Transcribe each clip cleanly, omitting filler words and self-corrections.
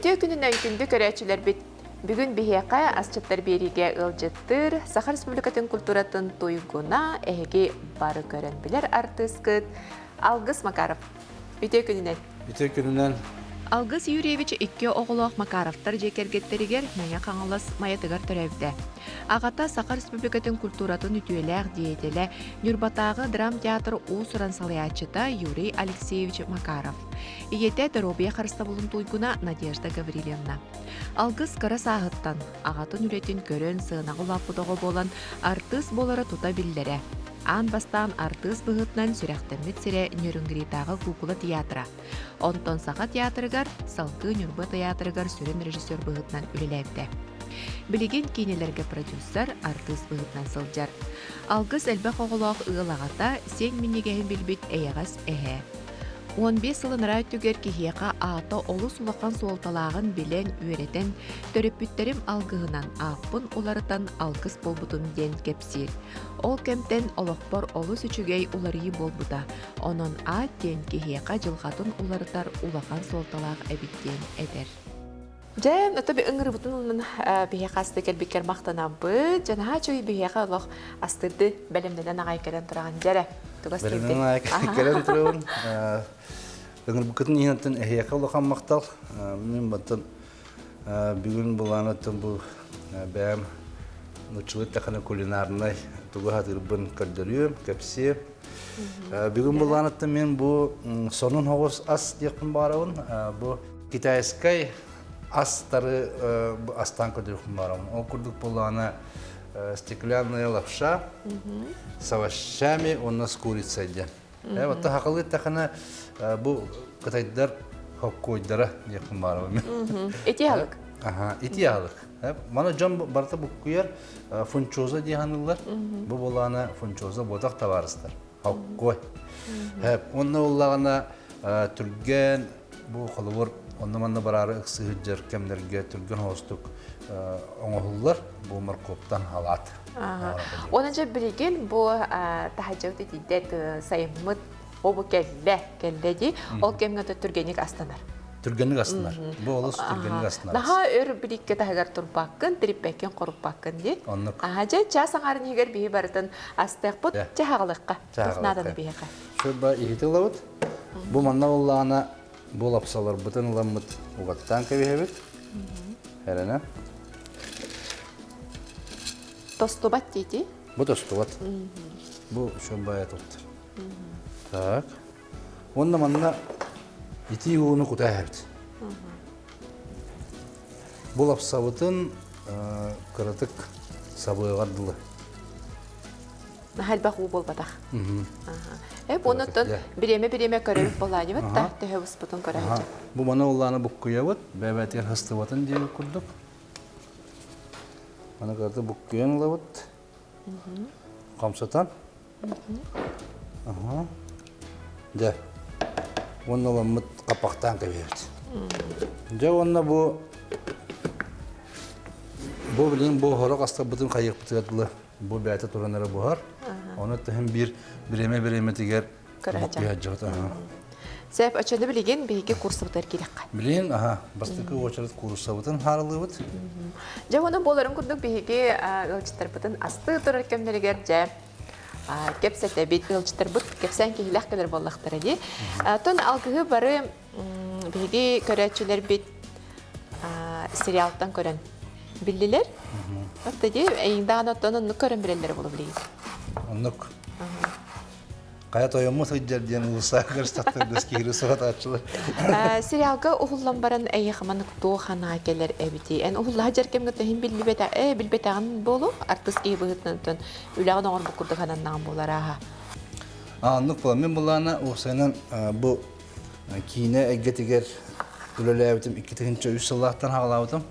Үтүө күнүнэн күндү көрөөччүлэрбит! Бүгүн биһиэхэ асчыттар биэриигэ ыалдьыттыыр Саха Республикатын культуратын туйгуна эһиги бары көрөн билэр артыыскыт Алгыс Макаров. Үтүө күнүнэн! Үтүө күнүнэн! Алгыс Юрьевич икки оҕолоох Макаровтар дьиэ кэргэттэригэр Мэҥэ Хаҥалас Майатыгар төрөөбүтэ. Аҕата Саха Республикатын культуратын үтүөлээх деятелэ, Ньурбатааҕы драмтеатр уус-уран салайааччыта Юрий Алексеевич Макаров. Ийэтэ доруобуйа харыстабылын туйгуна Надежда Гаврильевна. Алгыс кыра сааһыттан аҕатын үлэтин көрөн сыанаҕа улааппыт оҕо буолан артыыс буолара тута биллэрэ. Аан бастаан артыыс быһыытынан сүрэхтэммит сирэ Нерюнгритааҕы куукула театра. Онтон Саха театрыгар, салгыы Ньурба театрыгар сүрүн режиссер быһыытынан үлэлээбитэ. Билигин киинэлэргэ продюсер, артыыс быһыытынан сылдьар. Алгыс элбэх оҕолоох ыал аҕата, сиэн минньигэһин билбит эйэҕэс эһээ. 15 сыл анараа өттүгэр киһиэхэ аата олус улахан суолталааҕын билэн, үөрэтэн, төрөппүттэрим алгыһынан ааппын уларытан алгыс буолбутум диэн кэпсиир. Ол кэмтэн олохпор олус үчүгэй уларыйыы буолбута. Онон аат диэн киһиэхэ дьылҕатын уларытар улахан суолталаах эбит диэн этэр. Дьэ, ото ыҥырыбытын ылынан биһиэхэ асты кэлбиккэр махтанабыт. Дьэ, наһаа үчүгэй биһиэхэ олох астырды бэлэмнэнэн аҕай кэлэн тураҕын. Дьэрэ, тугас киирдин. Бэлэмнэнэн аҕай кэлэн турабын. Ыҥырбыккытын иһинэн эһиэхэ улахан махтал. Мин баттан бүгүн былаанаттан бу бэйэм нуччалыы эттэххинэ кулинарнай тугу сатыырбын көрдөрүөм, кэпсиэм. Бүгүн былаанаттан мен бу сонун хоҕус ас диэхпин баҕарабын. Бу китайскай астары астаан көрдөрүөхпүн баҕарабын. Ол курдук буоллаҕына стеклянная лапша с овощами уонна с курицей диэн. Вот сахалыы эттэххинэ бу кытайдар хоккуйдара диэхпин баҕарабын. Ити аһылык. Аха, ити аһылык. Маны дьон барыта буккуйар фунчоза дии саныыллар. Бу буолаана фунчоза буотах табаарыстар. Хоккуй. Онно буоллаҕына түргэн бу холобур онно-манна бараары ыксыһыдьар кэмнэргэ түргэн хоостук оҥоһуллар бу моркуоптан халаат. Онон дьэ билигин бу таһаджабыт итийдэ сайыммыт обу кэллэ кэллэ дии ол кэмҥэ түргэнник астанар. Түргэнник астанар. Бу олус түргэнник астанар. Наһаа өр биликке таһыгар турбаккын, тириппэккин, хоруппаккын дии. Оннук. Аха дьэ час аҥаарын иһигэр биһи барытын астыахпыт, чаһаҕалыкка. Туох нааданы биһиэхэ. Шөбө иһити ылабыт. Бу манна буоллаҕына бу лапсаларбытын ыламмыт угаттаан кэбиһэбит. Эрэнэ. Тостубат диити? Бу тостубат. Бу шөбө туттар. Так. Уонна манна итии ууну кута эһэбит. Бу лапсабытын кыратык сабыаҕар дылы. Наһаа элбэх уу буолбатах. Эп онуттан бириэмэ-бириэмэ көрөбүт буолаанибыт да төһө буспутун көрөөччү. Бу маны уллааны буккуйабыт, бэбэтигэр хастыбатын диэбит курдук. Маны кыратык буккуйан ылабыт. Хамсатан. Дьэ, уонна ыламмыт хаппахтаан кэбиһэбит. Дьэ уонна бу бу билигин бу хорох астарбытын хайыахпытыгар дылы бу бэйэтэ туран эрэ буһар. Ону төһөн биир бириэмэ-бириэмэтигэр буккуйа Сөп, оччону билигин биһиги курсабытыгар киирэххэ. Билигин, аха, бастакы уочарат кууруссабытын хаарылыыбыт. Дьэ, ону буоларын курдук биһиги ыалдьыттарбытын астыы турар кэмнэригэр дьэ кэпсэтэбит. Ыалдьыттарбыт кэпсээн киһилээх кэлэр буоллахтара дии. Тон алгыһы бары биһиги көрөөччүлэрбит сериалтан көрөн биллилэр. Отто дии, эйиҥ даҕаны оттон оннук көрөн билэллэрэ буолуо билигин. Оннук. Хайа тойоммут сылдьар диэн уулуссаҕа көрсөхтөргө киһи суратааччылар. Сериалга уһуллан баран эйиэхэ маннык туох анаа кэлэр эбитий? Эн уһуллаһа дьэр кэмҥэ иһин биллибэтэ, билбэтэҕин буолуо, артыыс киһи быһыытынан үлэҕин оҥорбут курдук сананнаҕын буолар ааһа. Оннук буолан мин былаана уопсайынан бу киинэ эйгэтигэр үлэлээбитим 2003 сыллаахтан хаалаабытым.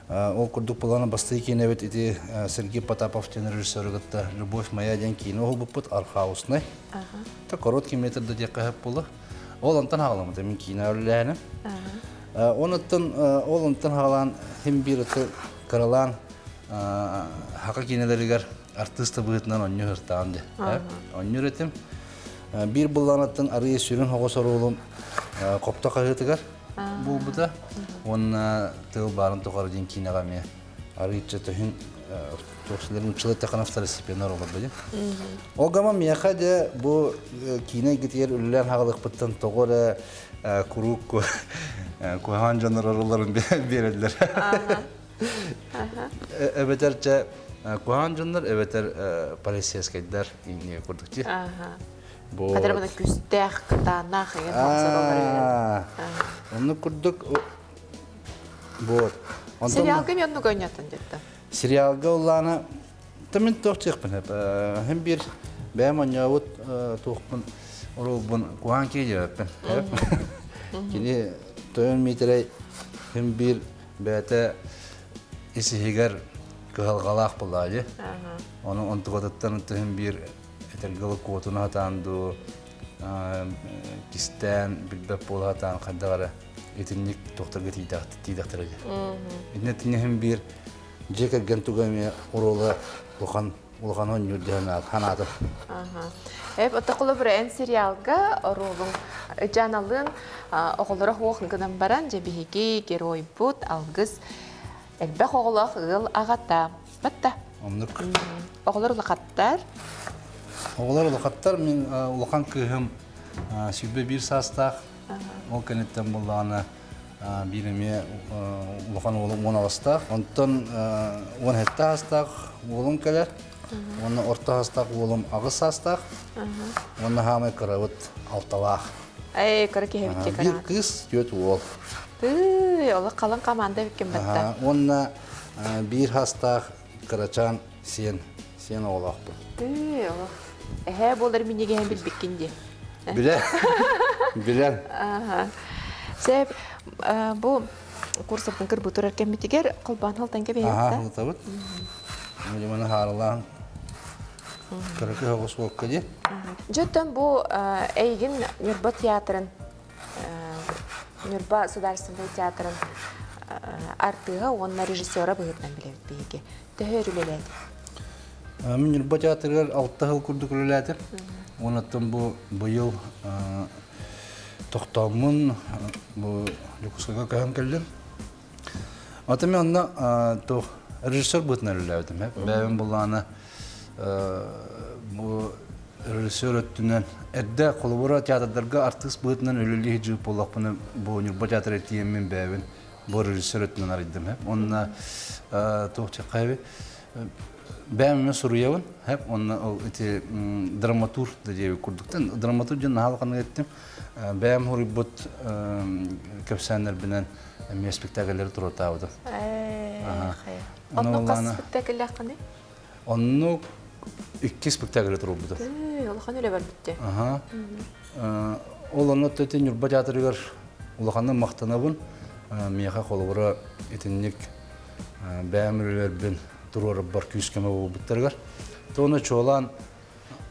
Ол курдук былаана бастакы киинэбит ити Сергей Потапов диэн режиссеры кытта «Любовь моя» диэн киинэ уһулбуппут артхаусный. Это короткий метр да диэххэ сөп буолар. Ол онтон хаҕаламмыта мин киинэ үлэлээһиним. Онуттан ол онтон хаҕалаан хим биир ыты кыралаан хака киинэлэригэр артыыс да быһыытынан онньу ыртаан де. Онньур этим. Биир былаанаттан арыйы сүрүн хоҕус оруолум Хопто хаһыытыгар. буолбута. Уонна Тыал баарын тухары диэн киинэҕэ эмиэ арыычча төһүн туохсуларын уччулар тэхана второстепенный олорбут. Ол гама миэхэ де бу киинэ эйгэтигэр үлэлээн хаалыахпыттан тоҕо эрэ куруук куһаҕан дьоннор ороллорун биэрэллэр. Эбэтэр чэ куһаҕан дьоннор эбэтэр полицейскайдар инние курдук дии. Бу Хатыр мына күстээх, кытааннаах еген хамсар Оннук курдук вот. Сериалга мен оннук ойнотон деттэ. Сериалга уллаана Та мин туох диэхпин Хим биир бэйэм оонньообут туохпун оруолбун куһаан киһи диэбэппин. Кини Тойон Миитэрэй хим биир бэйэтэ ис-иһигэр кыһалҕалаах буоллаҕа дии. Ону онтукатыттан хим биир этэргэ дылы куотуна сатаан дуу, кистээн билбэт буола сатаан хайдах эрэ итинник туохтарга тиийдэхтэрэ дии. Итиннэ тиҥэһин биир Дьиэ кэргэн туга эмиэ оруола улахан улахан оонньуур диэн санаатым. Эп отокулу эн сериалга оруолуҥ Дьаналыын оҕолоро суох гынан баран дьэ биһиги геройбут Алгыс элбэх оҕолоох ыал аҕата. Батта. Оннук. Оҕолор улахаттар. Оҕолор улахаттар мин улахан кыыһым 21 саастаах. Ол кэнниттэн буллаҕына биир эмиэ улахан уолум 10 аҕыстаах, онтон 17 саастаах уолум кэлэр, уонна орто саастаах уолум 8 саастаах, уонна хаамай кырабыт 6-лаах. Эй, кыра киһи эбит Биир кыыс, түөрт уол. Тыый, олох халыҥ команда эбиккин батта. Уонна биир саастаах кырачаан сиэн, сиэн оҕолоохпун. Тыый, олох. Эһээ буолар минньигэһин билбиккин дии. Билэр. Билэр. Сөп, бу курсаппын кырбы турар кэммитигэр холбоон халтан кэбиһэбит да? Аха, Маны хаарылаан кыракый оҕус буолка дии. Дьоттон бу эйигин Ньурба театрын Ньурба государственнай театрын артыыһа уонна режиссера быһыытынан билэбит биһиги. Төһө өр үлэлээтиҥ? Мин Ньурба театрыгар 6 сыл курдук үлэлээтим. Онон бу быйыл тохтооммун бу Дьокуускайга көһөн кэллим. Ата мен онно туох режиссер быһыытынан үлэлээбитим. Бэйэм буллаана бу режиссер өттүнэн эрдэ холобура театрдарга артыыс быһыытынан үлэлии сылдьыбыт буоллахпына бу Ньурба театры тиийэммин бэйэбин бу режиссер өттүнэн арыйдым. Онно туох чаххайбы бэйэм эмэ суруйабын хэп уонна ол ити драматург да диэбит курдуктан драматург диэн наһаа улаханнык эттим бэйэм суруйбут кэпсээннэрбинэн эмиэ спектакльлэри туруортаабытым. Оннук хас спектакльлээххиний? Оннук икки спектакль туруорбутум. Улахан үлэ барбыт Ол онно ити Ньурба театрыгар улаханнык махтанабын. Миэхэ холобура итинник бэйэм үлэлэрбин туруорарбар күүс-көмө буолбуттарыгар. Тону чуолаан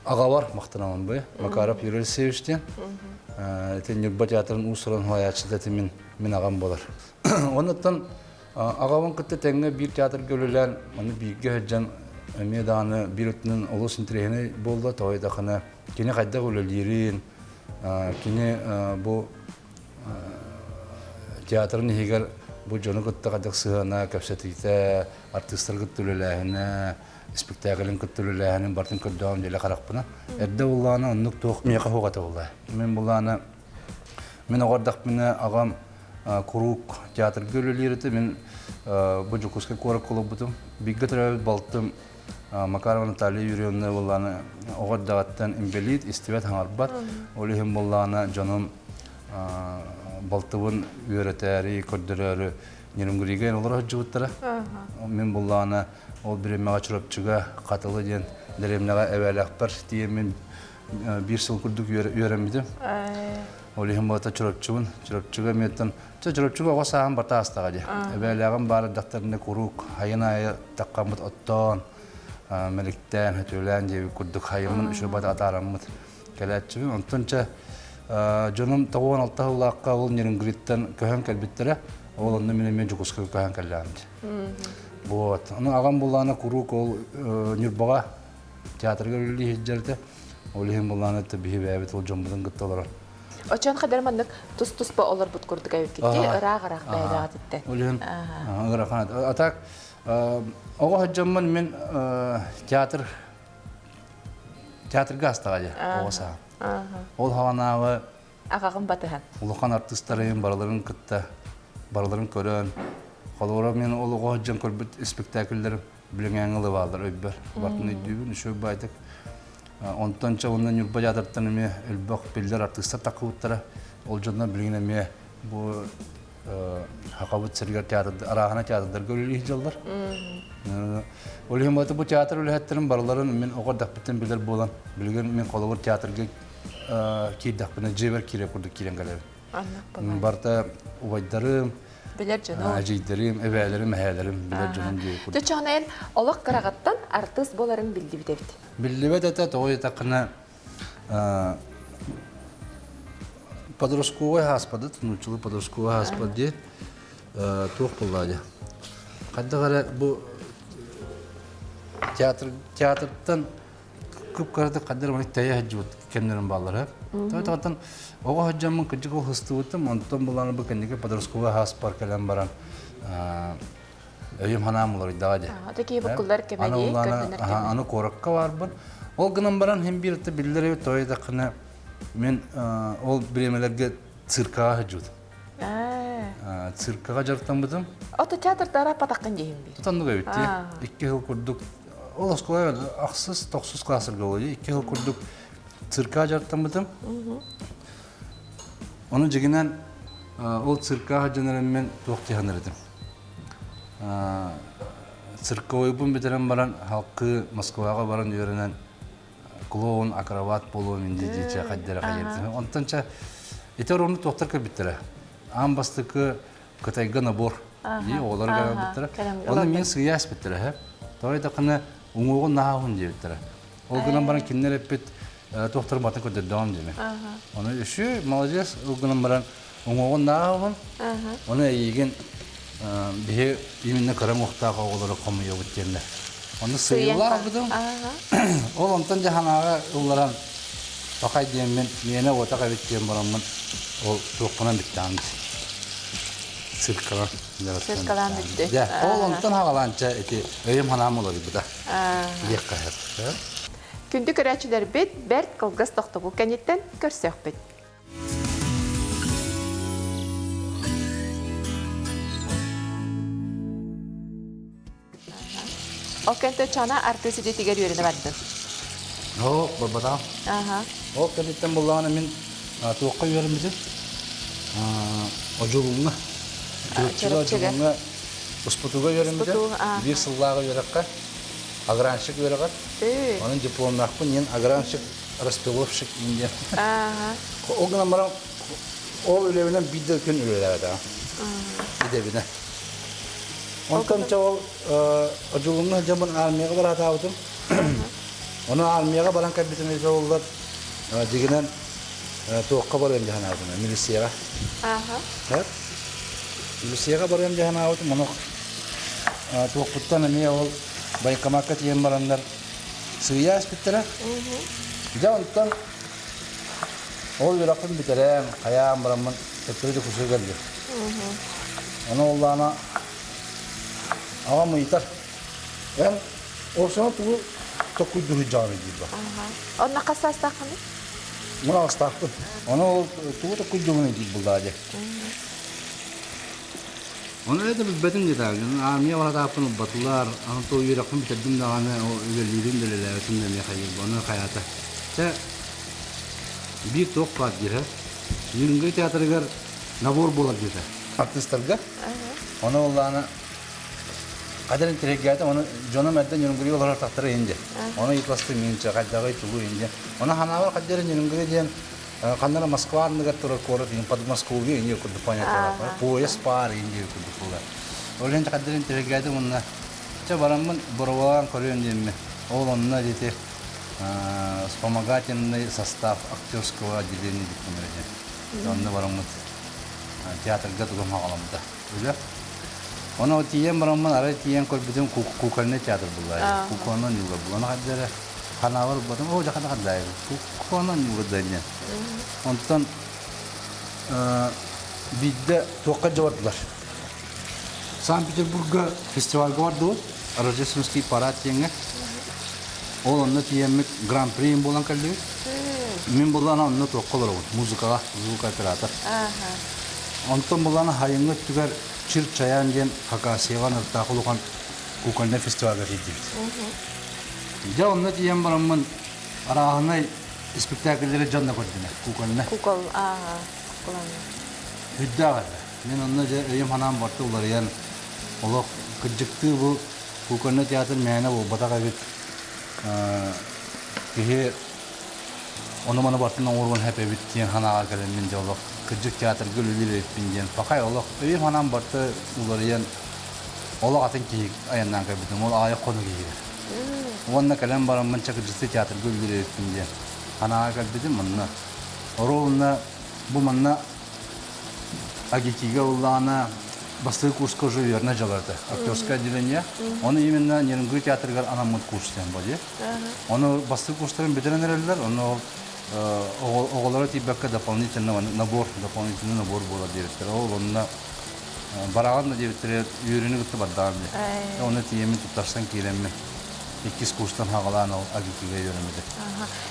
аҕабар махтанабын бу Макаров Юрий Алексеевич диэн. Ити Ньурба театрын уус-уран салайааччыта ити мин, мин аҕам буолар. Оннуттан аҕабын кытта тэҥҥэ биир театрга үлэлээн, аны бииргэ сылдьан эмиэ даҕаны биир өттүнэн олус интэриэһинэй буолла. Тоҕо диэтэххинэ кини хайдах үлэлиирин, кини бу театрын иһигэр бу дьону кытта хайдах сыһыана, кэпсэтиитэ, артыыстары кытта үлэлээһинэ, спектаклын кытта үлэлээһинин барытын көрдөҕүм дьэлэ харахпына. Эрдэ буллаҕына оннук туох миэхэ суох этэ буолла. Мин буллаҕына мин оҕо эрдэхпинэ аҕам куруук театрга үлэлиир этэ. Мин бу Дьокуускай куоракка олорбутум. Бииргэ төрөөбүт балтым Макарова Наталья Юрьевна буоллаҕына оҕо эрдэҕиттэн инбэлиит, истибэт, хаҥарбат. Ол иһин буоллаҕына дьонум балтыбын үөрэтээри, көрдөрөөрү Нерюнгрига олоро сылдьыбыттара. Мин буоллаҕына ол бириэмэҕэ Чурапчыга Хатылы диэн дэриэбинэҕэ эбээлээхпэр тиийэммин биир сыл курдук үөрэммитим. Ол иһин буолта Чурапчыбын. Чурапчыга миэттэн Чэ, Чурапчыга оҕо сааһым барта аастаҕа дии. Эбээлээҕим баар эрдэхтэринэ куруук хайын аайы таххаммыт оттоон, мэликтээн, хөтүөлээн диэбит курдук хайыммын үчүгэй атаараммыт кэлээччибин. Онтон чэ, дьонум 96 сыллаахха ол Нерюнгриттэн көһөн кэлбиттэрэ. Ол онно мин эмиэ Дьокуускайга көһөн кэллэҕим дии. Вот. Ону аҕам буллаана куруук ол Ньурбаҕа театрга үлэлии сылдьар этэ. Ол иһин буллаана биһи бэйэбит ол дьоммутун кытта олорор. Очон хадar маннык тус-туспа олорбут курдук эбиккитти, ыраах-ыраах бэйэлэҕититтэн. Ол ыарахан. А так оҕо сылдьаммын мин театр театрга астаҕа дьэ оҕо саҕа. Ол хаҕанааҕы Аҕаҕын батыһан. Улахан артыыстарын барыларын кытта барыларын көрөн, холобура мен ол оҕо сылдьан көрбүт спектакльлэрим билиҥээҥи ылыбааллар өйбөр. Бартын өйдүүбүн, үчүгэй баайдык. Онтон ча уонна Ньурба театрыттан эмиэ элбэх биллэр артыыстар таххыбыттара. Ол дьоннор билигин эмиэ бу Хахабыт сиригэр театр арааһына театрдарга үлэлии сылдьаллар. Ол иһин бу театр үлэһиттэрин барыларын мин оҕо эрдэхпиттэн билэр буолан, билигин мин холобур театрга киирдэхпинэ дьиэбэр киирэр курдук киирэн кэлэбин. Барыта убайдарым, билэр дьонум, эдьиийдэрим, эбээлэрим, эһээлэрим билэр дьонум дии курдук. Дьэ чоҕун олох кыраҕыттан артыыс буоларын биллибит эбит. Биллибэт этэ, тоҕо диэтэххинэ подростковый ааспадыт, нууччалыы подростковый ааспат дии туох буолла дии. Хайдах эрэ бу театр театртан кып-кыратык хайдах эрэ тэйэ сылдьыбыт кэмнэрим бааллара. Тоҕо оҕо сылдьаммын кырдьык ол сыстыбытым, онтон булан бу кэнники подростковый ааспар кэлэн баран өйүм санаам уларыйдаҕа дии. Такие буккуллар кэмэ көрдөнөр кэмэ. Аны куоракка барбын. Ол гынан баран хим биир биллэр эбит той дахына мен ол бириэмэлэргэ циркаҕа сылдьыбытым. Циркаҕа дьарыктаммытым. Ото театрдара патаккын диэһин биир. Тутаннык эбит дии. 2 жыл курдук ол оскуола ахсыс, тохсус классырга болуйу. 2 жыл курдук циркаҕа дьарыктаммытым. Ону дьигинэн ол циркаҕа сылдьан мен туох диһанар этим. Цирковойбун бүтэрэн баран халкы Москваҕа баран үөрэнэн клоун, акробат буолуом инди дии хайдара хайырдым. Онтон ча ити оруну туохтар көрбүттэрэ. Аан бастакы Кытайга набор дии оҕолор кэлбиттэрэ. Оны мин сыыйа эспиттэрэ. Тоҕо диэтэххинэ уҥуоҕун наһаа диэбиттэрэ. Ол гынан баран кинилэр эппит туохтар батын көрдөрдөҕүм диэми. Оны үсү молодец ол гынан баран уҥуоҕун наһаа Оны эйигин биһи именно кыра уҥуохтаах оҕолору хомуйабыт диэннэр. Оны сыыйылаах бутум. Ол онтон дьаһанааҕа ылларан пахай диэммин миэнэ уотах эбит диэн бараммын ол туохпунан бүттэҕим циркалан Циркалаан бүттү. Дьэ, ол онтон хаҕалаанча ити өйүм санаам уларыйбыта. Диэххэ сөп. Күндү көрөөччүлэрбит бэрт кылгас тохтобул кэнниттэн көрсүөхпүт. Ол кэнтэ чана артыыс идэтигэр үөрэнэ бардын. Оо, барбатаҕым. Ол кэнниттэн буллаҕына мин туохха үөрэммитим? Одьулууҥҥа. Чурапчыга Одьулууҥҥа успутуга үөрэммитим. Биир сыллааҕы үөрэххэ агранщик үөрэҕэр. Онон дипломнаахпын диэн агранщик распиловщик диэн. Ол гынан баран ол үлэбинэн биир да күн үлэлээбэтэҕим. Идэбинэ. Онтон чэ ол одьулуҥҥа сылдьаммын армияҕа бараатаабытым. Ону армияҕа баран кэлбитим эбитэ буоллар дьигинэн туохха барыам дии санаабытым милициyaҕа. Милицияҕа барыам дии санаабытым, ону туохпуттан эмиэ ол военкомакка тиийэн бараннар сыыйа испиттэрэ. Дьэ онтон ол үөрэхпин бүтэрэн, хайаан бараммын төттөрү Дьокуускайга кэллим. Ону оллаана аҕам ыйытар, эн ол тугу токкуйдуу сылдьаҕыный диир ба. Онно хас саастааххыный? Мун аҕыстаахпын. Ону ол тугу токкуйдуугунуй диир буллаа дии. Ону это билбэтим диэтэ. Армия баратааппын ылбатылар. Аны то үөрэхпин бүтэрдим даҕаны, ол үлэлиирим да үлэлээбэтим да эмиэ хайыыр. Ону хайаата. Чэ, биир туох баар диэхэ. Ньүрүҥгэй театрыгар набор буолар диэтэ. Артыыстарга. Ону оллаана хадарын тирэйгээтэ, ону дьонум эрдэ Ньүрүҥгүрү олорор тахтара иһин дии. Ону ыйыталастым мин чэ хайдаҕый тугуй иһин дии. Ону ханаабар хаддара Ньүрүҥгүрү диэн ханна эрэ Москва анныгар турар куорат иһин Подмосковье иһин курдук понятие поезд паар иһин диэки курдук буолар. Ол иһин хаддарын тирэйгээтим уонна чэ бараммын боровалаан көрүөм диэммин. Ол онно диэти вспомогательный состав актерского отделения диэн Онно бараммыт театрга тугум хаҕаламмыта. Үлэ. Ону тиийэн бараммын арай тиийэн көрбүтүм кукольный театр булла. Кукольный ньуга булан хаддара ханаабар булбатым. Оо, жакана хаддайы. Кукольный ньуга диэн. Онтон Биирдэ туохха дьабардылар. Санкт-Петербурга фестивальга бардыбыт, Рождественский парад диэҥҥэ. Ол онно тиийэммит гран-при буолан кэллибит. Мин булан онно туохха олоробут, музыкаҕа, звукооператор. Онтон булан хайыҥҥы өттүгэр Чир Чаян диэн Хакасияҕа Ныртаах улахан кукольнай фестивальга тиийдибит. Дьэ онно тиийэн бараммын арааһынай испэктээкиллэри дьон да көрдүнэ, кукольнай. Кукол, ааха, куколаны. Үрдээх этэ. Мин онно дьэ өйүм-санаам барыта уларыйан, олох кырдьыктыы бу кукольнай театр мээнэ буолбатах эбит. Киһи ону-маны барытын оҥоруон сөп эбит диэн санааҕа кэлэммин дьэ олох кырдьык театрга үлэлиир эбиппин диэн пахай олох өйүм-санаам барыта уларыйан олох атын киһи айаннаан кэлбитим. Ол аҕыйах хонук иһигэр. Уонна кэлэн бараммын чакырдьытыы театрга үлэлиир эбиппин диэн санааҕа кэлбитим. Манна оруолуна бу манна АГИКИга ыллаҕына бастакы курска уже верно дьаларда актерское отделение. Оны именно Нерюнгри театрыгар анаммыт курс диэн бу дии. Оны бастакы курстарын бүтэрэн эрэллэр, ону оҕолоро тиийбэккэ дополнительно набор, дополнительный набор буолар диэбиттэр. Ол онно бараҕын да диэбиттэрэ үөрүүнү кытта бардаҕым дии. Оны тиийэммин туттарсан киирэммин иккис курстан хаҕалаан ол АГИКИга үөрэммитим.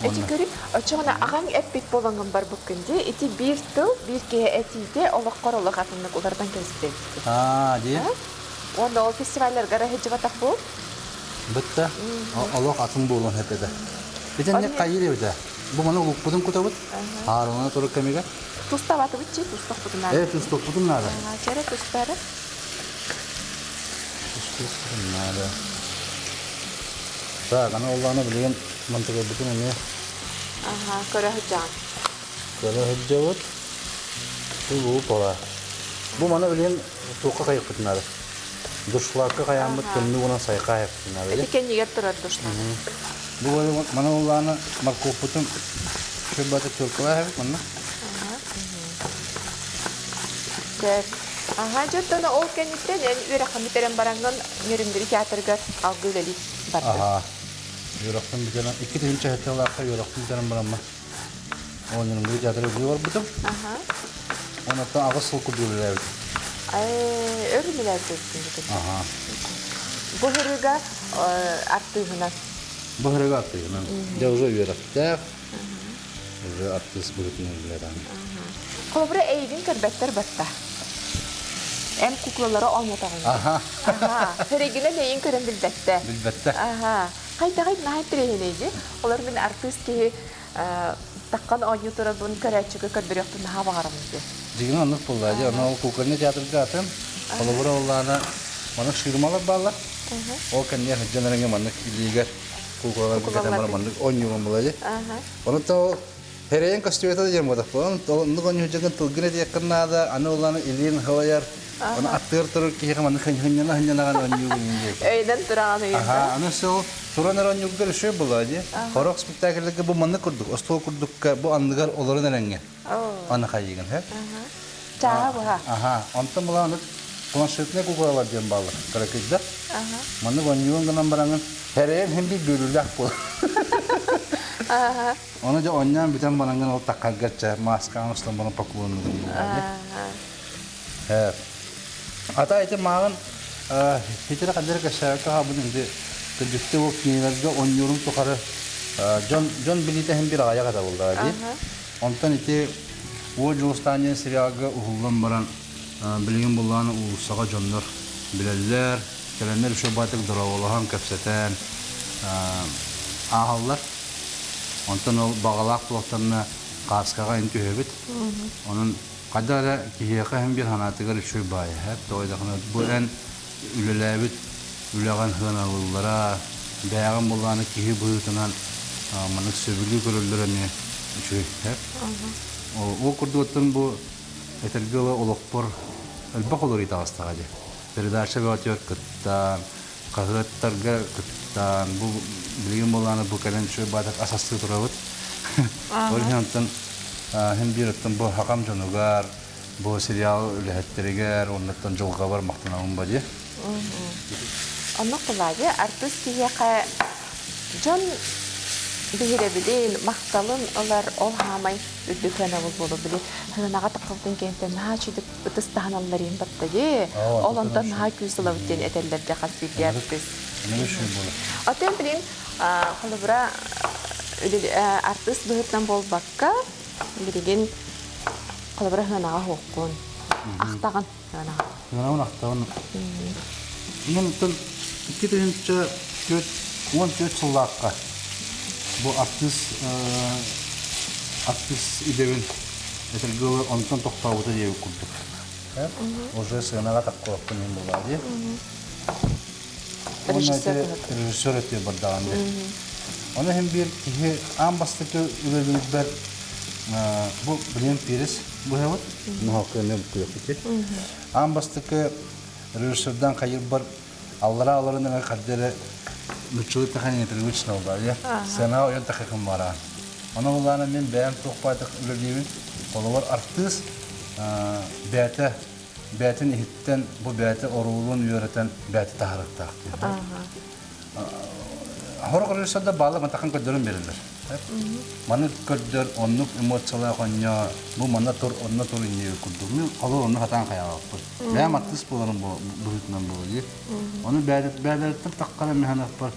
Эти көрү, оччоҕуна аҕаҥ эппит буолаҥҥын барбыккын дии. Ити биир тыл, биир киһи этиитэ олоххор олох атыннык уларытан кэбиспит эбит. Аа, дии. Уонна ол фестивалларга сылдьыбатах буол. Бытта олох атын буолуон сөп этэ. Итинник хайыыр эбитэ. Бу маны улукпутун кутабыт. Хаарылана турар кэмигэр. Тустабатыбыт чи, тустахпытын наада. Э, тустуохпутун наада. Чэрэ тустары. Тустуохпутун наада. Так, аны оллаана билигин мантыгырбытын эмиэ Аха, көрө сылдьаҕын. Көрө сылдьабыт. Бу пора. Бу маны билигин туохха хайыппытын наада. Дуршлакка хайааммыт тымныы уонан сайха хайыппытын наада. Ити кэннигэр турар дуршлаг. Бу маны оллаана морковпутун шырбаты туркалаа эбит манна. Так. Аха, дьэ, ол кэнниттэн эн үөрэххин бүтэрэн бараҥҥын Нерюнгри театрыгар алгыы үлэлии бардым. Аха. Үөрэхпин бүтэрэн, 2007 сыллаахха үөрэхпин бүтэрэн бараммын, ол Нерюнгри театрыгар үлэлии барбытым. Аха. Онуттан 8 сыл курдук үлэлээбитим. Өр үлэлээбит Аха. Бу ырыга артыыһынан. Бу ырыга артыыһынан. Дьэ уже үөрэхтээх, уже артыыс быһыытынан үлэлээн. Холобура эйигин көрбөттөр батта. Эн куклалары оонньотоҕун. Аха. Аха. Сэрэгинэн эйин көрөн билбэттэ. Билбэттэ. Аха. Хайдаҕый наһаа интэриэһинэй Олор мин артыыс киһи таххан оонньуу турарбын көрөөччүгэ көрдөрүөхпүн наһаа баҕарабын дии. Дьиҥин оннук буолла дии. Ону ол кукольный театрга атын. Холобура оллаана маннык ширмалар бааллар. Ол кэнниэ сылдьан эрэҥҥэ маннык илиигэр куклалар кэтэн баран маннык оонньуугун буолла дии. Ону ол Эрэйэн көстүбэтэ да диэн буолуох. Оннук оонньуу тылгын этиэххин наада, аны улааны илиин халайар, оны аттыгар турар киһиэхэ маннык хынньана-хынньанаҕын оонньуугун диэн. Өйдөн тураҕын өйдөн. Аха, аны сол туран эрэ оонньуургар үчүгэй буоллаҕа дии. Хорох спектакльлэргэ бу маннык курдук, остуол курдукка бу анныгар олорон эрэҥҥэ. Аны хайыгын, һэ? Чааһа быһа. Аха, онтон була аны планшетный куклалар диэн бааллар, кыракыйдар. Маннык оонньуугун гынан бараҥын, эрэйэн иһин биир бүөлүүлээх буолар. Ону дьэ оонньоон бүтэн бараҥҥын ол таккаргар чэ мааскаҕын устан баран поклоннугун буолла дии. Ата ити мааҕын хитире хаддара кэпсээбэккэ хаалбыт инди кырдьыкты ол кинилэргэ оонньуурум тухары дьон дьон билиитэ иһин бир аҕыйах этэ буоллаҕа дии. Онтон ити Уо Дьулустаан диэн сериалга уһуллан баран билигин буллаан уулуссаҕа дьоннор билэллэр, кэлэннэр үчүгэй баҕайытык дорооболоһон, кэпсэтэн ааһаллар. Онтон ол баҕалаах туохтарына кааскаҕа ин түһэбит. Онон хайдах эрэ киһиэхэ иһин биир санаатыгар үчүгэй баайа эһэп. Тоҕо диэтэххинэ бу эн үлэлээбит үлэҕин сыаналыыллара, бэйэҕин буллааны киһи быһыытынан маннык сөбүлүү көрөллөрө эмиэ үчүгэй эһэп. Ол курдук бу этэргэ дылы олохпор элбэх уларыйыы таҕыстаҕа дии. Передача бөҕөтүгэр кыттан, хаһыаттарга кыттан, бу билигин буоллаҕына бу кэлэн үчүгэй баатар ас астыы турабыт. Ол иһин онтон иһин биир оттон бу хакам дьонугар, бу сериал үлэһиттэригэр уоннаттан дьылҕабар махтанабын ба дии. Оннук буоллаҕа дии, артыыс киһиэхэ дьон биһирэбилин, махталын ылар ол хаамай үрдүк сыанабыл буолуо. Били сыанаҕа таххыбытын кэнниттэн наһаа үчүгэй ытыс таһын алларыйын батта дии. Ол онтон наһаа күүс ылабыт диэн этэллэр дьэ хас биирдии артыыс. Оттон билин холобура артыыс быһыытынан буолбакка билигин холобура сыанаҕа суоххун ахтаҕын сыанаҕа. Сыанаҕын ахтаҕын. Онтон 2014 сыллаахха бу артыыс артыыс идэбин этэргэ дылы онтон тохтообута диэбит курдук. Уже сыанаҕа таххыбаппын иһин буоллаҕа дии. Режиссер режиссер өттүгэр бардаҕым дии. Ону иһин биир киһи аан бастакы үлэлиирбэр бу билигин перец быһабыт, муһалкыны буккуйуохпут. Аан бастакы режиссердан хайырбар аллара аларын эрэ хардары нуччалыы тахан непривычно буолла дии. Сценаҕа ойон тахыхым бараан. Ону буллаана мин бэйэм туох баайтах үлэлиибин. Холобур артыыс бэйэтэ бэйэтин иһиттэн бу бэйэтэ оруолун үөрэтэн бэйэтэ таһаарыахтаах диэн. Хорох режиссердар баалар мантахан көрдөрөн биэрэллэр. Маны көрдөр, оннук эмоциялаах онньоо, бу манна тур, онно тур инньэ курдук. Мин холу онну хатаан хайаабаппын. Бэйэм артыыс буоларым быһыытынан буолуо дии. Ону бэйэлэриттэн таххара миһанахпар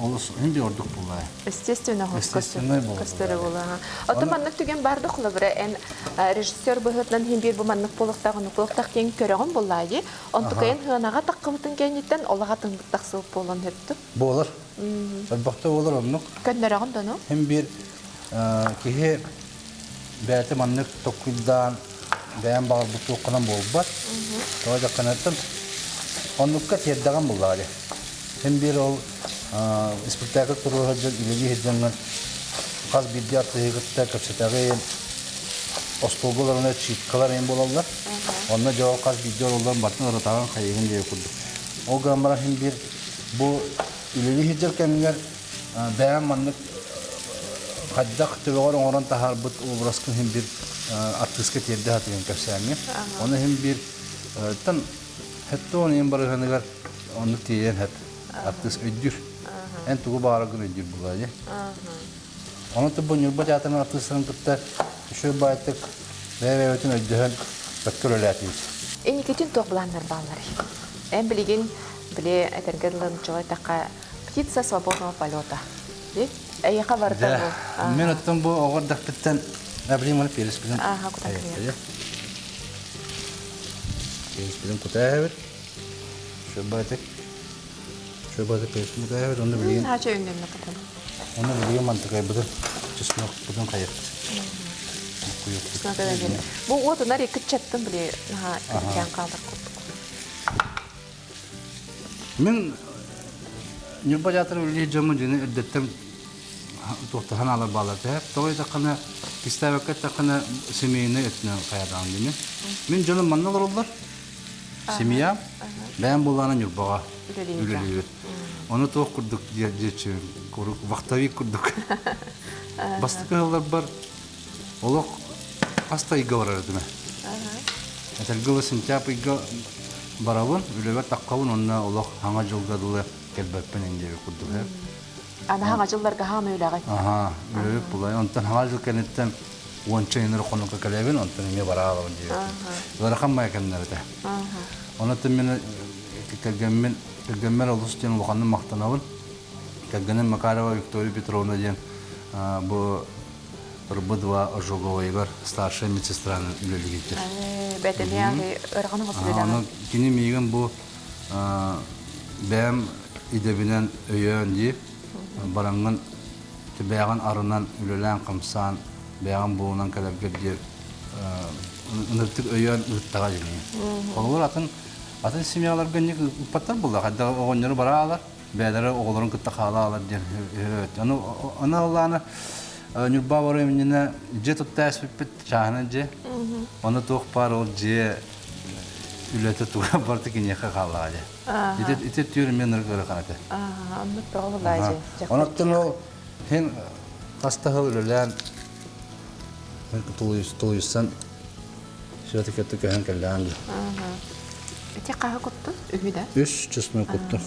олус иһин би ордук буолаа. Естественно, Естественный буолар. Көстөрө буолаа. Ото маннык түгэн бар да холобура эн режиссер быһыытынан иһин биир бу маннык буолуохтаах, оннук буолуохтаах диэн көрөҕүн буоллаа дии. Онтукайын сыанаҕа таххыбытын кэнниттэн олох атын тахсыбыт буолан сөптүк. Буолар. Элбэхтэ буолар оннук. Көннөрөҕүн да ну? Хим биир киһи бэйэтэ маннык токкуйдаан бэйэм баҕарбыт туохханан буолбат. Тоҕо дьахханаттан оннукка тиэрдэҕин буллаҕа дии. Хим биир ол испэктээкил туруора сылдьан үлэлии сылдьаҥҥын хас биирдии артыыһы кытта кэпсэтэҕин, остуолга олорон читкалар эҥин буолаллар. Онно дьэ ол хас биирдии олорон бартын ырытаҕын хайыгын диэки курдук. Ол гынан баран хим биир бу үлэлии сылдьар кэмҥэр бэйэм маннык хайдах төбөҕөр оҥорон таһаарбыт образкын иһин биир артыыска тиэрдэ сатыырын кэпсээҥҥин. Ону иһин биир тан хэттон иһин барыһаныгар оннук тиийэн хэп артыыс өйдүүр. Эн тугу баҕараргын өйдүүр буолаа дии. Ону бу Ньурба театрын артыыстарын кытта үчүгэй баайтык бэйэ-бэйэбитин өйдөһөн бэккэ үлэлээтибит. Инникитин туох былааннар баалларый? Эн билигин били этэргэ дылы нуччалыы эттэххэ птица свободного полета. Эйиэхэ барыта бу. Мен оттон бу оҕо эрдэхпиттэн Абриманы переспитин Переспитин кутаайабыт. Шөббатык. Шөббатык переспитин кутаайабыт. Онно билигин Хача өҥнөннө кутан. Онно билигин мантыкайбытын чеснокпутун хайыппыт. Бу уотунар иккиччаттын били наһаа кырдьан хаалар курдук. Мин Ньурба театрын үлэлиир дьоммун дьиҥэ эрдэттэн туохтаһан аалар бааллар тэһэр. Тоҕо диэтэххинэ, кистээбэккэ эттэххинэ, семейнай өттүнэн хайаатаҕым дии. Мин дьонум манна олороллор. Семья. Бэйэм буоллаҕына Ньурбаҕа үлэлиибит. Ону туох курдук диэччи вахтовик курдук. Бастакы ыалларбар олох хас да ыйга барар этим. Этэргэ дылы сентябрь ыйга барабын, үлэбэр таххабын уонна олох хаҥа дьылга дылы кэлбэппин диэби курдук. Аны хаҥа дьылларга хаама үлэҕит? Аха, үлэбит булай. Онтон хаҥа дьыл кэнниттэн уонча ыйыныр хонукка кэлэбин, онтон эмиэ бараалабын диэбиппин. Ыарахан май кэмнэр этэ. Онон мин кэргэммин, кэргэммэр олус диэн улаханнык махтанабын. Кэргэним Макарова Виктория Петровна диэн бу РБ-2 ожоговайыгар старшая медсестраны үлэлиирдэр. Бэтэмиэ Ону кини миигин бу бэйэм идэбинэн өйөөн дии бараҥҥын бэйэҕин арынан үлэлээн-хамсаан бэйэҕин буолунан кэлэргэр диэн ыныртык өйөөн ыыттаҕа дии. Холобур атын атын семьяларга инник ыыппаттар буолла хайдах оҕонньору бараалар бэйэлэрэ оҕолорун кытта хаалаалар диэн Ону ону аллаана Ньурба барыам иннинэ дьиэ тутта эспиппит чааһынан дьиэ. Ону туох баар ол дьиэ үлэтэ туга барыта киниэхэ хааллаҕа дьэ. Ити ити түөр мен ырык этэ. Оннук тоҕо булаа дьэ. Оноттон ол хин хаста сыл үлэлээн тулуйсан все-таки көһөн кэллэҕин дии. Ити хаһы куттун? Үһү да? Үс чесной куттун.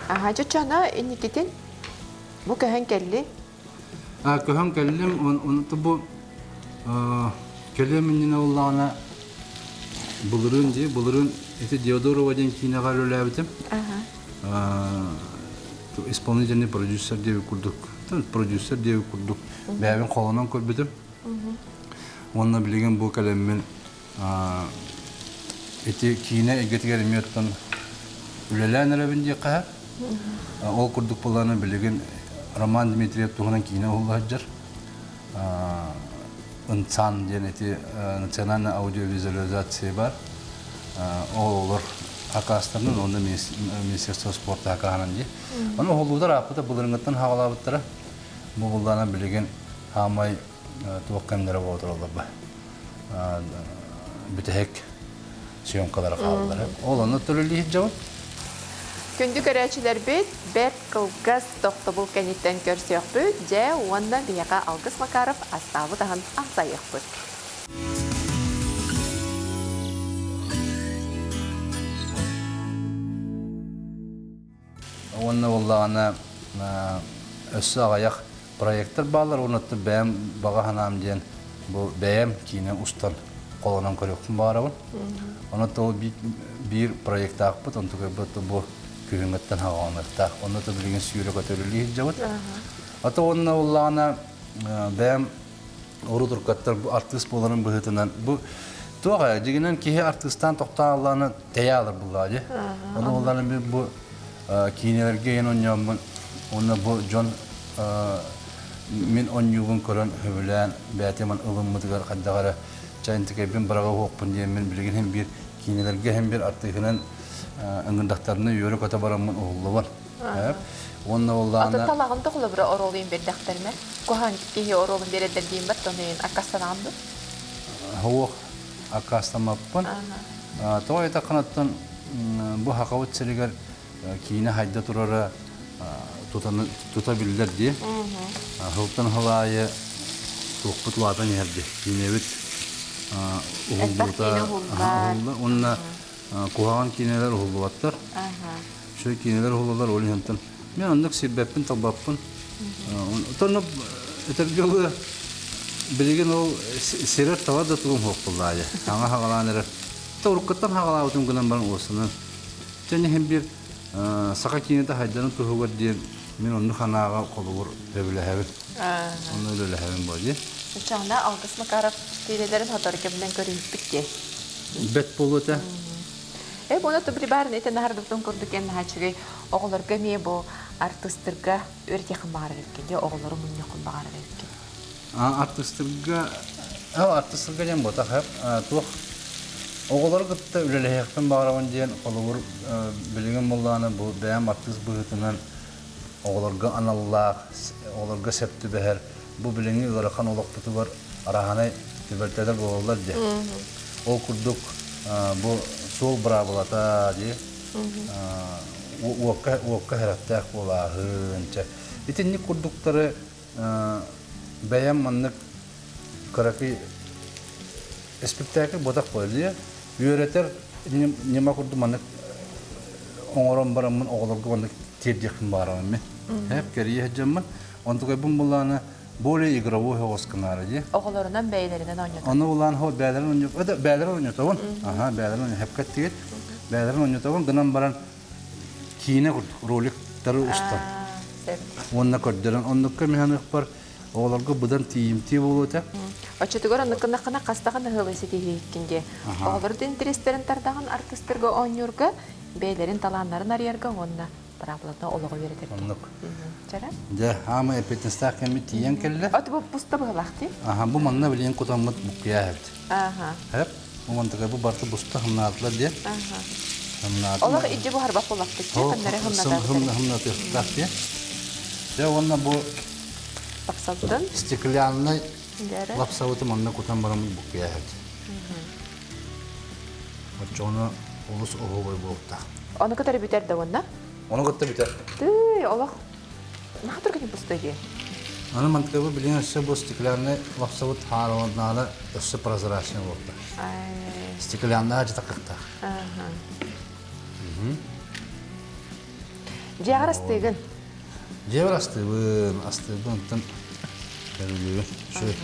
Аха, чочоно инникитин? Бу көһөн кэллиҥ? Көһөн кэллим, оны бу кэлиэм иннинэ буоллаҕына былырыын дии, былырыын ити Диодорова диэн киинэҕэ үлэлээбитим. Исполнительный продюсер диэбит курдук, продюсер диэбит курдук бэйэбин холонон көрбүтүм. Уонна билигин бу кэлэммин ити киинэ эйгэтигэр эмиэ оттон үлэлээн эрэбин диэххэ Ол курдук буоллаҕына билигин Роман Дмитриев туһунан киинэ уһулла сылдьар. Ынцан диэн ити национальная аудиовизуализация бар. Ол олор акаастарынан уонна Министерство спорта акааһынан дии. Ону уһуллуудар ааппыта былырыҥҥыттан хаалаабыттара. Бу буллаана билигин хаамай туох кэмнэрэ буола тураллар ба. Бүтэһик съемкалара хааллар. Ол онно төлөлүү сылдьабыт. Күндү көрөөччүлэрбит, бэрт кылгас тохтобул кэнниттэн көрсүөхпүт, дьэ уонна биһиэхэ Алгыс Макаров астаабыт аһын амсайыахпыт. Уонна буоллаҕына өссө аҕыйах проектор бааллар уонна бэйэм баҕа санаам диэн бу бэйэм киинэ устан холонон көрүөхпүн баҕарабын. Онон ол биир проектаахпыт, онтукайбыт бу күһүҥҥүттэн хаҕаланыахтаах. Онно то билигин сүүрэ көтөрүлүү сылдьабыт. Ата уонна буоллаҕына бэйэм урут уруккаттар бу артыыс буоларын быһыытынан бу туох ээ дьигинэн киһи артыыстаан тохтоон аллааны тэйэ алар буллаа дии. Ону буоллаҕына мин бу киинэлэргэ эн онньооммун уонна бу дьон мин онньуубун көрөн сөбүлээн бэйэтим ылыммытыгар хайдах эрэ чайынтыкайбын быраҕа уһуохпун диэммин билигин иһин биир киинэлэргэ иһин биир артыыһынан ыҥырдахтарына үөрэ-көтө бараммын уһуллубун. Уонна Атын талаҕын тоҕолобура оруолуйун биэрдэхтэринэ куһаҕан киһи оруолун биэрэрдэр диэн бар тонуйун аккастанаҕын дуо? Суох, аккаастаммаппын. Тоҕо этаххынаттан бу Хахабыт сиригэр киинэ хайда турара тута биллэр дии. Сылтан сыл аайы туохпут улаатан иһэр дии. Киинэбит уһуллуута уһулла уонна куһаҕан киинэлэр уһуллубаттар. Үчүгэй киинэлэр уһуллалар ол иһинтэн мен оннук сирбэппин талбаппын. Оттон этэргэ дылы билигин ол сирэр таба да тугум суох буоллаайа. Саҥа хаҕалаан эрэр. Уруккуттан хаҕалаабытым гынан баран уосанан. Чэ иһин биир саха киинэтэ хайдарын туһугар диэн мин оннук санааҕа холобур сөбүлэһэбин. Онно үлэлэһэбин буо дии. Чаана Алгыс Макаров киинэлэрин сотору кэминэн көрүһүппүт дии. Бэт буолуо этэ. Э, буона тубрибарын этэн аһардыбытын курдук эн наһаа үчүгэй оҕолорго эмиэ бу артыыстарга үөрэтиэххин баҕарар эбиккин дии, оҕолору мунньуоххун баҕарар эбиккин. Артыыстарга артыыстарга диэн буотах туох оҕолору кытта үлэлэһиэхпин баҕарабын диэн холобур билигин буоллаҕына бу бэйэм артыыс быһыытынан оҕолорго аналлаах оҕолорго сөп түбэһэр бу билиҥҥи ыарахан олохпутугар арааһынай түбэлтэлэр буолаллар дии. Ол курдук бу суол быраабылата дии уокка уокка сэрэхтээх буолааһын чэ итинник курдуктары бэйэм маннык кыракый испиктээкил буотах буолар үөрэтэр ньыма курдук маннык оҥорон бараммын оҕолорго маннык тиэрдиэхпин баҕарабын мин һэп кэрийэ сылдьаммын онтукайбын буллаана более игровой соҕус гынаары дии оҕолорунан бэйэлэринэн оонньотон ону улаан хо бэйэлэрин оонньотобун бэйэлэрин оонньотобун аха бэйэлэрин хэпкэ эттигит бэйэлэрин оонньотобун гынан баран киинэ курдук роликтары устан уонна көрдөрөн оннукка миһаныахпар оҕолорго быдан тиийимтиэ буолуо этэ. Оччотугар оннуккуннаххына хастаҕын ыһылы ситиһииккин дии. Оҕолору интэриэстэрин тардаҕын артыыстарга оонньуурга, бэйэлэрин талааннарын арыйарга уонна быраабылатына олоҕу үөрэтэргэ. Оннук. Чара? Дьэ, аама эппиэтинэстээх кэммит тиийэн кэллэ. От бу пуста быһылаах дии. Аха, бу манна билигин кутаммыт буккуйа эбит. Аха. Хэп, бу мантыка бу барыта буста хымнаатылар диye. Аха. Хымнаатым. Олох иччи буһарбат буоллахпыт дии, ханнары хымнатаабыт. Хымнатыахтаах дии. Дьэ, уонна бу Лапсабытын? Стеклянный лапсабыты манна кутан бараммыт буккуйа эбит. Оччоҕуна олус оһуобай буолуохтаах. Ону кытары бүтэр да уонна? Ону кытта бүтэр. Тыый, олох наһаа түргэнник бустой дии. Аны мантыкабы билигин өссө бу стеклянный лапсабыт хаараланнаҕына өссө прозрачный буолта. Стеклянный дьатакыктаах. Дьиэҕэр астыыгын? Дьиэбэр астыыбын, астыыбын, онтон көрүлүүбүн. Үчүгэй.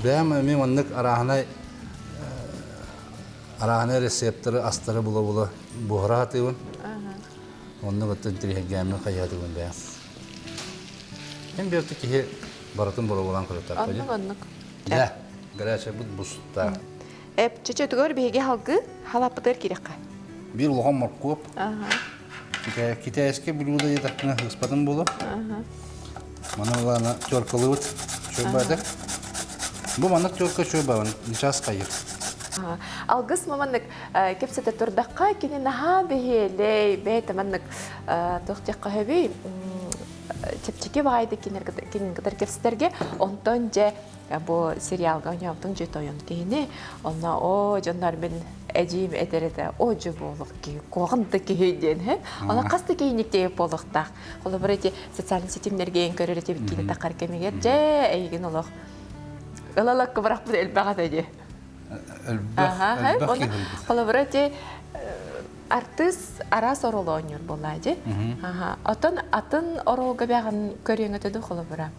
Бэйэм эмиэ маннык арааһынай арааһынай рецепторы, астары була-була буһара сатыыбын. Оннук оттон интириэһиргээммин хайыһатыбын бэйэм. Эн биэрти киһи барытын боруобалаан көрүөхтээхпин. Оннук оннук. Дьэ, горячай бут буста. Эп, чөчөтүгэр биһиги халгы халаппытыгар киирэххэ. Биир улахан моркуоп. Китайское блюдо диэтэхпинэ ыспатын буолуо. Маны ылаана теркалыбыт чуйбаатык. Бу маннык терка чуйбабын, час хайыр. Алгыс маманнык кэпсэтэ турдахха кини наһаа бэһиэлэй, бэйэтэ маннык туох диэххэ сөбүй чэпчэки баҕайытык кинини кытары кэпсэтэргэ онтон дьэ бу сериалга оонньообутуҥ дьэ тойон киһини онно оо дьоннор мин эдьиийим этэр этэ оо дьэ буолуох киһи куһаҕан да киһи диэн һэ онно хас да киһиник тиэйип буолуохтаах холобур эти социальный ситимнэргэ эн көрөр этибит киинэ таххар кэмигэр дьэ эйигин олох ылалакка бырахпыт элбэх этэ дии элбэх элбэх киһи холобура эти артыыс араас оруолу оонньуур буоллаа дии Отон атын оруолга бэҕин көрүөҥ этэ дуу холобура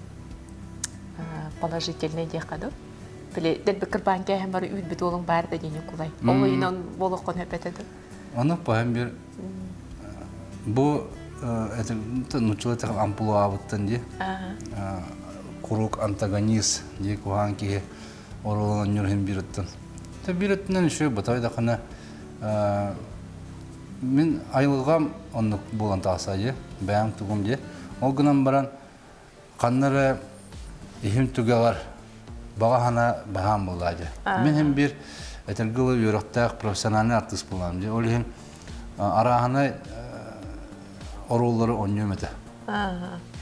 положительный диэххэ дуу били дэлби кырбаан кээһэн бары үүрбүт уолуҥ баар да диэн Ньукулай ол ыйынан буолуоххун сөп этэ дуу Ону поһан бир бу нуччалыы амплуабыттан дии куруук антагонист дии куһаан киһи оруолун оонньуур иһин биир өттүн. Биир өттүнэн үчүгэй бытай даҕаны мин айылҕам оннук буолан тахса дии, бэйэм тугум дии. Ол гынан баран ханна эрэ иһим түгэҕэр баҕа санаа баһаам буоллаа дии. Мин иһин биир этэргэ дылы үөрэхтээх профессиональный артыыс буолаам дии. Ол иһин арааһынай оруоллары оонньуом этэ.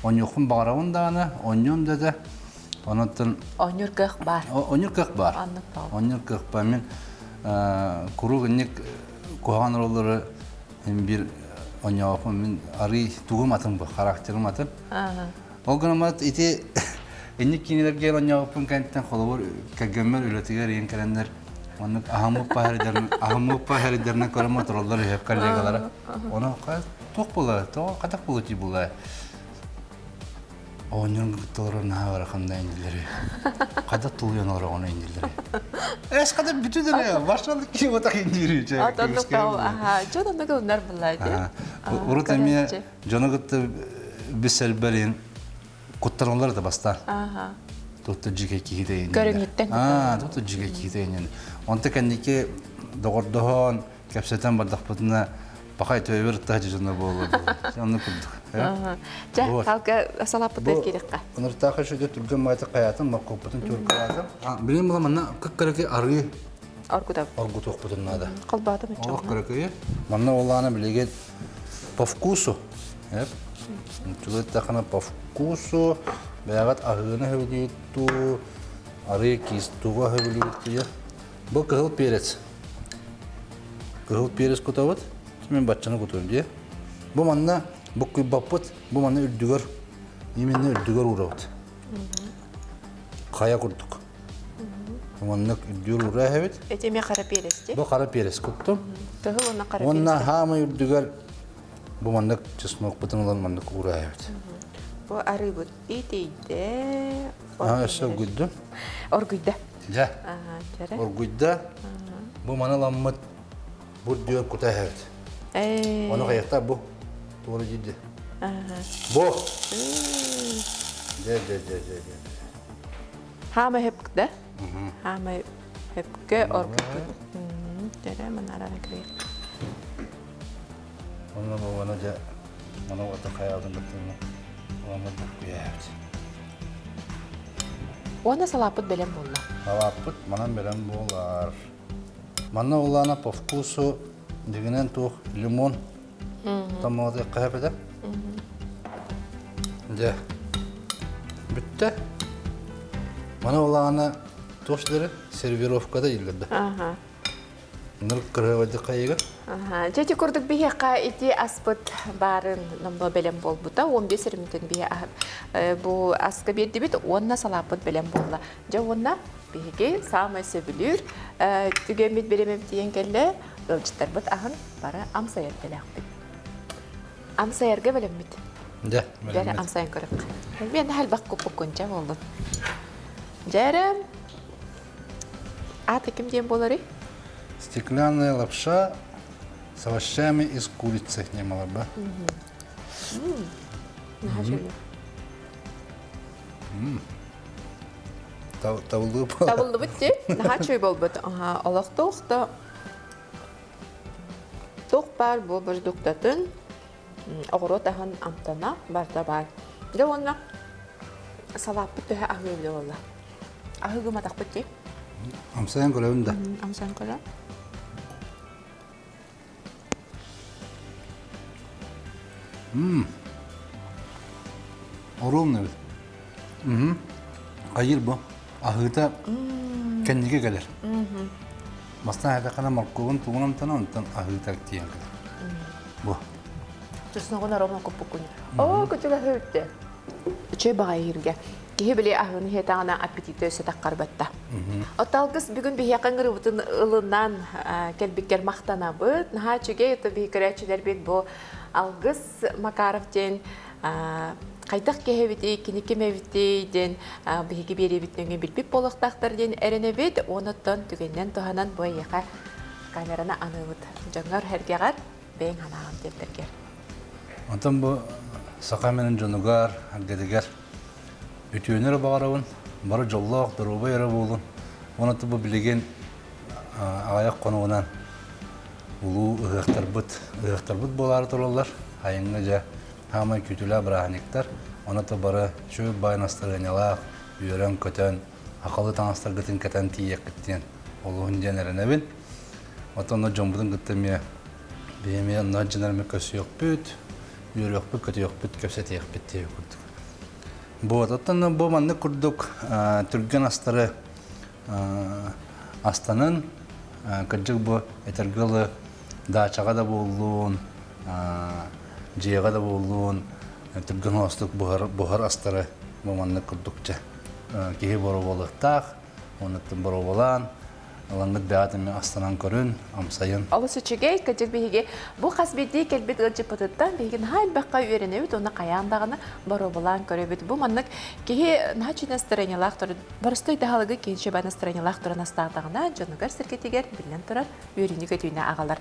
Оонньуохпун баҕарабын даҕаны, оонньуом да этэ. Онон Оонньуур кыах баар. Оонньуур кыах баар. Оонньуур кыах баар. Мин куруук инник куһаҕан оруоллары биир оонньообоппун. Мин арый тугум атын бу, характерым атын. Ол гынан ити инник киинэлэргэ оонньообоппун кэнниттэн холобур кэргэммэр үлэтигэр ийэн кэлэннэр оннук аһыммыппа хэридэринэн көрөн отороллор үһү коллегалара. Ону туох буолар, тоҕо хатах буолар буолар. Оонньуун кытта наһаа ыараханна иннилэри. Хада тулуйан олороҕун иннилэри. Эс хада бүтүн эрэ башалык киһи отах индири. Дьон оннук ылынар буллаа дии. Урут эмиэ дьону кытта бисэлбэрин куттаналлар да бастаан. Тутта дьигэ киһи Көрүҥүттэн. Аа, тутта дьигэ киһи Онто кэнники доҕордоһон, кэпсэтэн бардахпытына Пахай төбөр таһдьына буолуо. Онну курдук. Чэ, халка салаппытыгар киирэххэ. Ыныртаах шөдө түргэн маайта хайаатын, моркуоппутун түркалаатым. Билин була манна кыккыракы арыы оргутап. Оргутуохпутун наада. Холбоотум иччэ. Олох кыракыйы. Манна олаана билигин по вкусу. Эп. Чулыттахана по вкусу. Бэйэҕит аһыыны хөбүлүүттүү, арыы киис туга хөбүлүүттүү. Бу кыһыл перец. Кыһыл перец кутабыт. Мин баччаны кутуом дии. Бу манна буккуйбаппыт, бу манна үрдүгэр, именно үрдүгэр уурабыт. Хайа курдук. Маннык үрдүгэр уура эһэбит. Эти эмиэ хара перец дии? Бу хара перец куттум. Кыһыл уонна хара перец. Уонна хаамай үрдүгэр бу маннык чеснокпутун ылан маннык уура эһэбит. Бу арыыбыт итийдэ. Аа, өссө оргуйду. Оргуйда. Дьэ. Оргуйда. Бу маны ламмыт бу үрдүгэр кута эһэбит. Ону хайахта бу. Туора дьиде. Бу. Дьэ, дьэ, дьэ, дьэ, дьэ. Хаама хөпк да? Хаама хөпкө оргуйбут. Дьэрэ манарара кирик. Онно бу аны дьэ маны ота хайаатын баттыҥна. Онно буккуйаабыт. Уонна салааппыт бэлэм буолла. Салааппыт манан бэлэм буолар. Манна улаана по вкусу дигинэн туох лимон томатыахха сөп этэ. Дьэ бүттэ. Маны улаана туох силери сервировкада ииллэрдэ. Ныр кырыабайдык хайыгар. Дьэ ити курдук биһиэхэ ити аспыт баарын номнуо бэлэм буолбута. 15 өрүмүтүн биһи бу аска биэрдибит уонна салааппыт бэлэм буолла. Дьэ уонна биһиги саамай сөбүлүүр түгэммит бириэмэбит тиийэн кэллэ. Ыалдьыттарбыт аһын бары амсайар бэлэхпит. Амсайарга бэлэммит. Дьэ, Дьэ, амсайан көрөххө. Мен элбэх куппуккунча буоллун. Дьэ, аата ким диэн буоларый? Стеклянная лапша с овощами из курицы немалар ба. Табыллыбыт. Табыллыбыт дии. Наһаа үчүгэй буолбут. Олохтоох да туох баар бу бурдуктатын оҕуруот аһын амтана барыта баар. Дьэ уонна салааппыт төһө аһыы эбитэ буолла? Аһыы гымматахпыт дии. Амсайан көрөбүн да. Амсайан көрө. Оруолун эбит. Хайыр бу. Аһыыта кэнники кэлэр. Бастаан эттэххинэ моркуобун тугун амтана, онтон аһыыта тиийэн кэлэр. Бу. Чесногун арома куппуккун. Оо, көтүг аһыы үттэ. Үчүгэй баҕайы иһиргэ. Киһи били аһыыны иһэтэҕинэ аппетита өссө таххарбатта. Отталгыс бүгүн биһиэхэ ыҥырыбытын ылынан кэлбиккэр махтанабыт. Наһаа үчүгэй, ото биһи көрөөччүлэрбит бу Алгыс Макаров диэн хайдах киһи эбитий, кини ким эбитий диэн биһиги биэриэбит нөҥүө билбит буолуохтаахтар диэн эрэнэбит. Уонуттан түгэнинэн туһанан бу эйиэхэ камераны аныыбыт. Дьоҥҥор сэргэҕэр бэйэҥ санааҕын тиэрдэргэр. Онтон бу саха менин дьонугар, эргэтигэр үтүөнү эрэ баҕарабын, бары дьоллоох, доруобай эрэ буолун. Уонна бу билигин аҕыйах хонугунан улуу ыһыахтарбыт, ыһыахтарбыт буолаары тураллар. Айыҥҥа дьэ хаамай күүтүүлээх бырааһынньыктар. Онон бары үчүгэй баай настарыанньалаах, үөрэн-көтөн, акалы таҥастаргытын кэтэн тиийиэххит диэн олуһун диэн эрэнэбин. Оттон дьоммутун кытта эмиэ биһи эмиэ онно дьонор эмиэ көрсүөхпүт, үөрүөхпүт, көтүөхпүт, кэпсэтиэхпит диэби курдук. Вот, оттон бу маннык курдук түргэн астары астанын, кырдьык бу этэргэ дылы даачаҕа да буоллун, дьиэҕэ да буоллун, түргэн оостук буһар астары бу маннык курдук чэ киһи боруобалыахтаах, оннуттан боруобалаан, Ылаҥҥыт бэҕэт эмиэ астанан көрүн, амсайын. Олус үчүгэй, кырдьык биһиги бу хас биирдии кэлбит ыалдьыппытыттан биһиги наһаа элбэххэ үөрэнэбит уонна хайаан даҕаны боруобалаан көрөбүт. Бу маннык киһи наһаа үчүгэй настроениелаах туран, боростуой даһалыгы киһи үчүгэй настроениелаах туран астаатаҕына, дьонугар-сэргэтигэр биллэн турар үөрүүнү-көтүүнү аҕалар.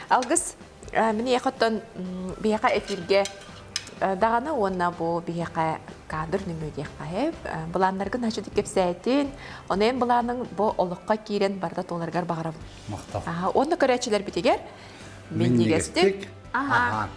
Алгыс Мин оттон биһиэхэ эфиргэ даҕаны уонна бу биһиэхэ кадр нөҥүө диэххэ былааннаргын хачытык кэпсээтин, ону эн былааныҥ бу олоххо киирэн барыта туоларыгар баҕарабын. Махтал. Уонна көрөөччүлэрбитигэр минньигэстик. Аха.